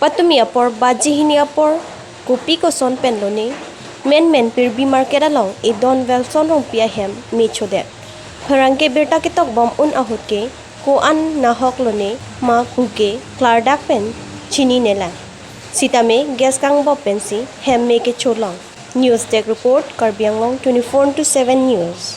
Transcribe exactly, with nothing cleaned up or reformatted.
Patumi apor baji hini apor kopi koson pen lone Menmen Pirbi Market along edon Welson Rongpi ahem me chodet. Pherangke birta ketok bom un ahut ke ko-an nahok lone ma pu ke klardak pen chininelang. Sitame gas kangbop pensi hem me kecholong. News Desk Report, Karbi Anglong twenty-four into seven News.